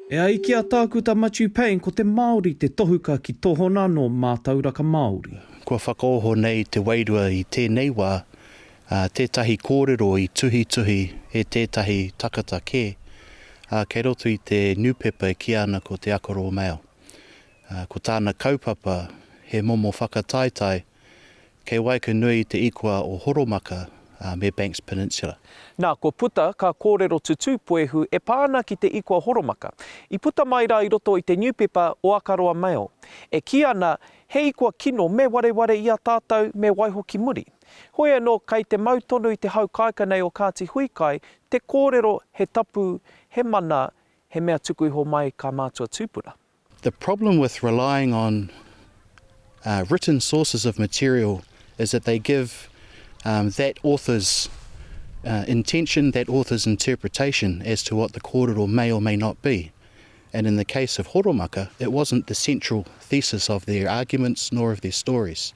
E ai ki a Tākuta Matiu Payne ko te Māori te tohuka ki tōhona anō mātauraka Māori. Kua whakaoho nei te wairua i tēnei wā, ā, tētahi kōrero i tuhituhi e tētahi takata kē, ā, kei roto i te niupepa e kīia ana ko Te Akaroa Mail. Ā, ko tāna kaupapa he momo whakataetae kei waekanui i te ikoa o Horomaka me Banks Peninsula. Nā, kua puta ka kōrero tutū puehu e pā ana ki te ikoa Horomaka. I puta mai rā i roto i te niupepa o Akaroa Mail. E kī ana, he ikoa kino me wareware i a tātou me waiho ki muri. Hoi anō, kei te mau tonu i te hau kāika nei o Kāti Huikai te kōrero he tapu, he mana, he mea tuku iho mai kā mātua tūpuna. The problem with relying on uh, written sources of material is that they give um, that author's uh, intention, that author's interpretation as to what the kōrero may or may not be. And in the case of Horomaka, it wasn't the central thesis of their arguments nor of their stories.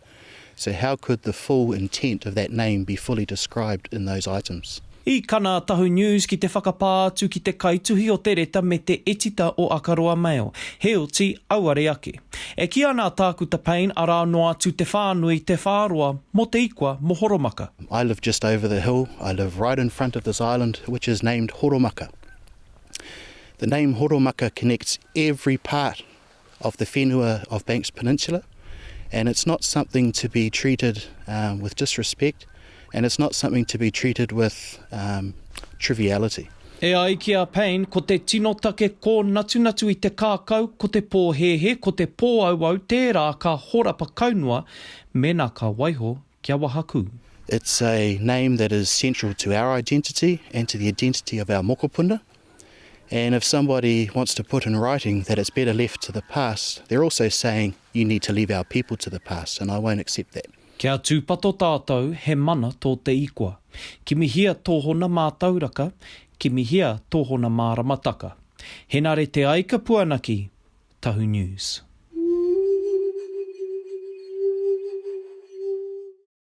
So how could the full intent of that name be fully described in those items? I kana a Tahu News ki te whakapā atu ki te kaituhi o te reta me te etita o Akaroa Mail, heoti, auare ake. E kī ana a Tākuta Payne arā noa atu te whānui, te whāroa, mō te ikoa mō Horomaka. I live just over the hill, I live right in front of this island which is named Horomaka. The name Horomaka connects every part of the whenua of Banks Peninsula and it's not something to be treated um, with disrespect and it's not something to be treated with um, triviality. E ai ki a Payne, ko te tino take kōnatunatu i te kākau, ko te pōhēhē, ko te pōauau tērā ka horapa kau noa mēnā ka waiho kia wahakū. It's a name that is central to our identity and to the identity of our mokopuna. And if somebody wants to put in writing that it's better left to the past, they're also saying you need to leave our people to the past, and I won't accept that. Kia tūpato tātou, he mana tō te ikoa. Kimihia tōhona mātauraka, kimihia tōhona māramataka. Henare Te Aika Puanaki, Tahu News.